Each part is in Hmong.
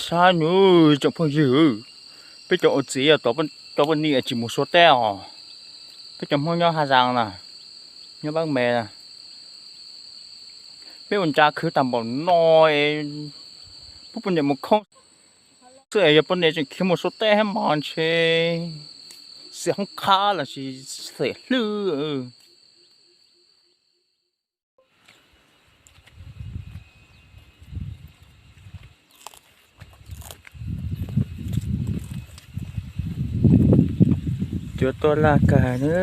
Saib nws, tsoom phooj ywg, peb cov ua txiv cov poj niam tsis mus Suav teb os. Peb cov Hmoob nyob Haj Zaas na, nyob Npab Mes na, peb ua ntsa khwv tag npaum no, peb poj niam mus khoob xwb es yog poj niam tseem khiav mus Suav teb thiab mas ntshe xiam hoob qhab lossis xem hlwb. Cua tuaj laj kawg na.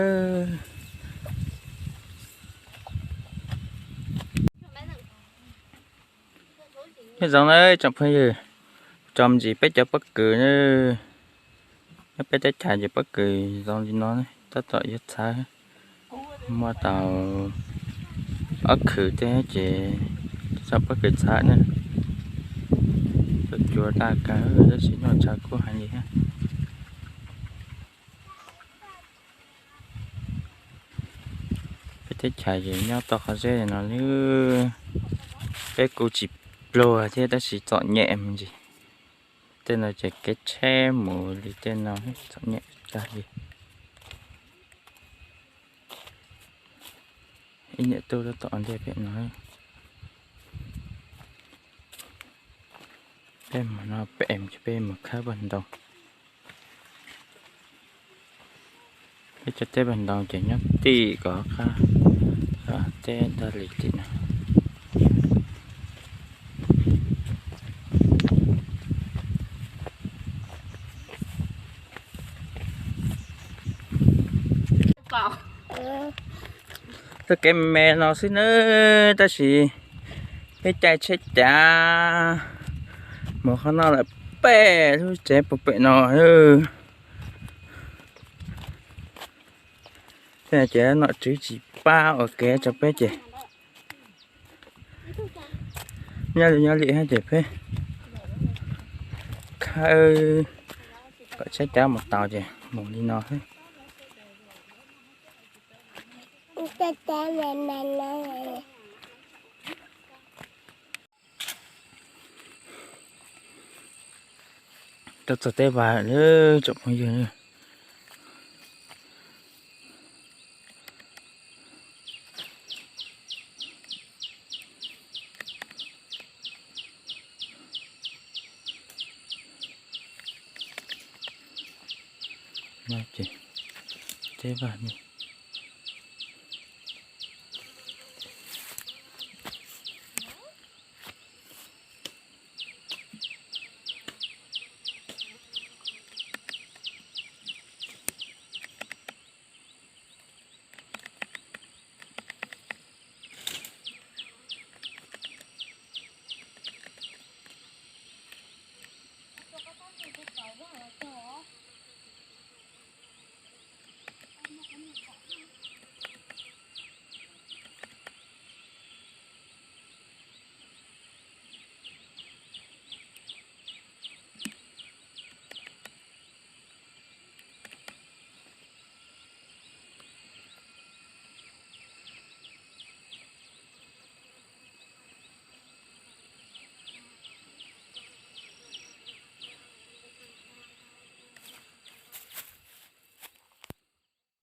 Nyob zoo na tsoom phooj ywg, tso me ntsis peb cov pob kws na. Nyob peb teb chaws ces pob kws zoo li no tab tom yuav txhawv. Muaj tau ob khwv thiab ces tso pob kws txhawv na. Cua cua laj kawg tab sis noj tshav kub heev li thiab. Peb teb chaws ces nyob tau qhov zeb li no li. Peb kuj tsis pluag thiab tab sis txom nyem me ntsis. Tej no ces kev tsheb mus li tej no txom nyem tag li. Ib niam tub tab tom ua ntej pem no. Peb mus no pem ces peb mus khawb pag ntoo. Peb cov teb pag ntoo ces nyob tim kom qab teb ntag li tim no. Txoj kev me me no xwb nawb tab sis peb caij tsheb cav mus qhov no lawm pem lub tsev puag pem no. Tej no ces nom tswv tsis pab ua kev rau peb ces nyob li nyob li thiab ces peb khawb kom tsheb cav mus tau ces mus li no xwb. Tuaj txog teb vaj lawm tsoom phooj ywg. No ces teb vaj